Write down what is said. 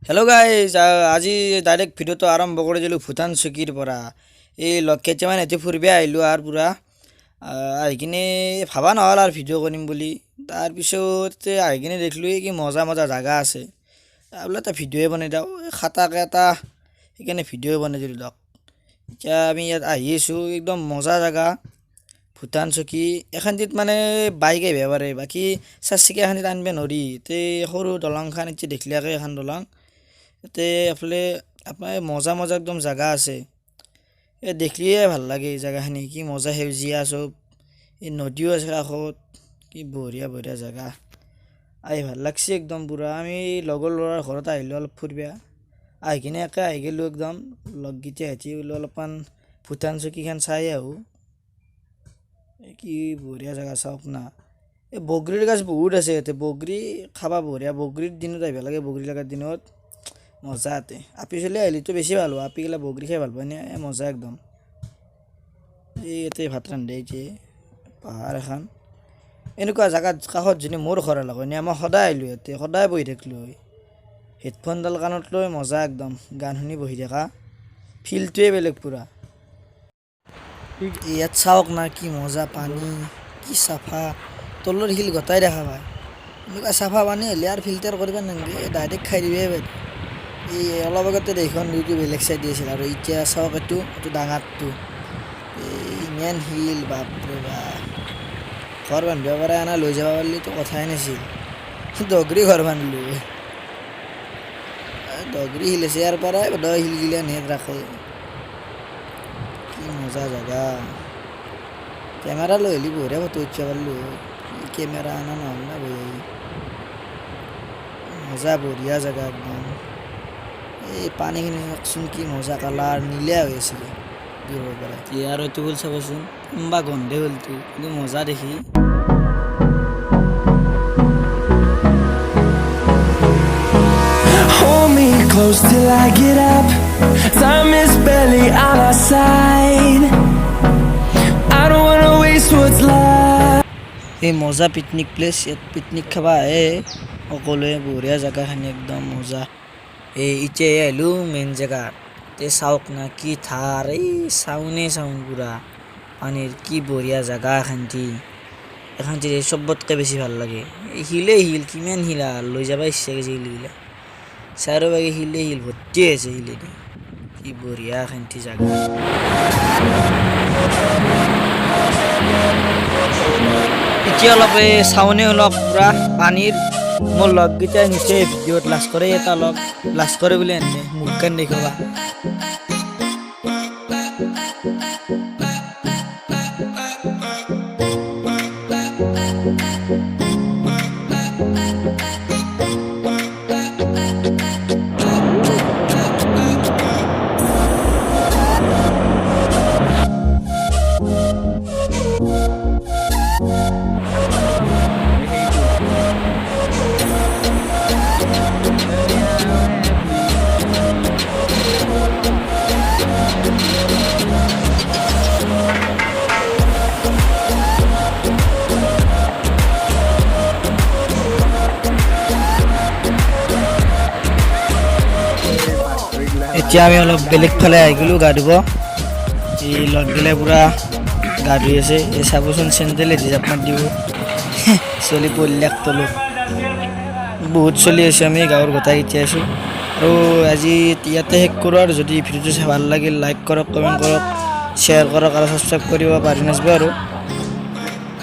Hello' guys, আজি direct ভিডিঅ'টো আৰম্ভ কৰি দিলোঁ ভূটান চকীৰ পৰা। এই লগ কেইটামান এতিয়া ফুৰিব আহিলোঁ আৰু পূৰা আহি কিনে ভাবা নহ'ল আৰু ভিডিঅ' কৰিম বুলি। তাৰপিছত আহি কিনে দেখিলোঁ কি মজা মজা জাগা আছে, বোলে এটা ভিডিঅ'য়ে বনাই দিওঁ খাটাকৈ এটা, সেইকাৰণে ভিডিঅ'য়ে বনাই দিলোঁ দিয়ক। এতিয়া আমি ইয়াত আহি আছোঁ, একদম মজা জাগা ভূটান চকী। এখানটিত মানে বাইক আহিব পাৰে, বাকী চাৰচকীয়া এখানিত আনিব নোৱাৰি। তে সৰু দলংখন এতিয়া দেখিলাকে এখন দলং, তাতে এফালে আপোনাৰ মজা মজা একদম জাগা আছে। এই দেখিয়ে ভাল লাগে এই জেগাখিনি, কি মজা সেউজীয়া চব, এই নদীও আছে কাষত, কি বঢ়িয়া বঢ়িয়া জেগা, আহি ভাল লাগছে একদম পূৰা। আমি লগৰ ল'ৰাৰ ঘৰত আহিলোঁ অলপ ফুৰিব, আহি কিনে একে আহি গ'লোঁ একদম লগকেইটা হেঁতি বোলো অলপমান ভূটান চকীখন চাই আহোঁ। কি বঢ়িয়া জেগা চাওক না। এই বগৰীৰ গছ বহুত আছে ইয়াতে, বগৰী খাবা বঢ়িয়া। বগৰীৰ দিনত আহিব লাগে, বগৰী লগাৰ দিনত মজা। ইয়াতে আপি চলি আহিলেতো বেছি ভাল হ'ব, আপি গিলা বগৰী খাই ভাল পায় নে, এই মজা একদম। এই ইয়াতে ভাত ৰান্ধে এতিয়া পাহাৰ এখন, এনেকুৱা জেগাত কাষত যদি মোৰ ঘৰ হ'ল হয় মই সদায় আহিলোঁ ইয়াতে, সদায় বহি থাকিলোঁ হয়। হেডফোনডাল কাণত লৈ মজা একদম গান শুনি বহি থকা ফিলটোৱে বেলেগ পূৰা। ইয়াত চাওক না কি মজা পানী, কি চাফা, তলৰ শিল গোটাই দেখা পায়। এনেকুৱা চাফা পানী হ'লে আৰু ফিল্টাৰ কৰিব নালাগে, ডাইৰেক্ট খাই দিবই পাৰি। এই অলপ আগতে এইখন নদীটো বেলেগ চাইডে আছিল আৰু এতিয়া চাওক এইটো এইটো ডাঙৰটো, এই ইমান শিল, বাপৰে বাপ। ঘৰ বান্ধিব পৰা আনা লৈ যাব পাৰিলেতো কথাই নাছিল, দগৰি ঘৰ বান্ধিলোঁ। দগৰি শিল আছে ইয়াৰ পৰাই দ শিলগিলা নেট ৰাখে। কি মজা জেগা, কেমেৰা লৈ আহিলি বঢ়িয়া ফটো উঠিব পাৰিলোঁ, কেমেৰা অনা নহ'ল না বহি। মজা বঢ়িয়া জেগা একদম। এই পানীখিনি চাওকচোন কি মজা কালাৰ, নীলা হৈ আছিলে দূৰৰ পৰা। আৰু এইটো ফুল চাবচোন, কোনোবা গন্ধে ফুলটো, কিন্তু মজা দেখি। Hold me close till I get up. Time is barely on our side. I don't wanna waste what's left. এই মজা পিকনিক প্লেচ, ইয়াত পিকনিক খাব আহে সকলোৱে, বঢ়িয়া জেগাখিনি একদম মজা। এই এতিয়া আহিলোঁ মেইন জেগাত, এই চাওক না কি ধাৰ, এই চাউনে চাউন পূৰা পানীৰ, কি বঢ়িয়া জেগা এখানটি। এখানটি চবতকৈ বেছি ভাল লাগে, এই শিলেই শিল, কিমান শিল আৰু লৈ যাব ইচ্ছা গৈছে শিলগিলা, চাৰিওভাগে শিলেই শিল ভৰ্তি আছে শিলেদি, কি বঢ়িয়া এখানটি জেগা। এতিয়া অলপ এই চাউনে অলপ পূৰা পানীৰ, মোৰ লগকেইটাই নিচে ভিডিঅ'ত লাজ কৰে, এটা লগ লাজ কৰে বুলি আনে মুখখন দেখুওৱা। এতিয়া আমি অলপ বেলেগ ফালে আহি গ'লোঁ গা ধুব। এই লগগিলাই পূৰা গা ধুই আছে, এই চাবচোন চেণ্ডেলেদি জাপ মাৰি দিব, চলি পৰিলেক তলত বহুত চলি আছে। আমি গাঁৱৰ গোটেই এতিয়া আছোঁ আৰু আজি ইয়াতে শেষ কৰোঁ। আৰু যদি ভিডিঅ'টো চাই ভাল লাগিল লাইক কৰক, কমেণ্ট কৰক, শ্বেয়াৰ কৰক আৰু ছাবস্ক্ৰাইব কৰিব পাহৰি নাযাব আৰু।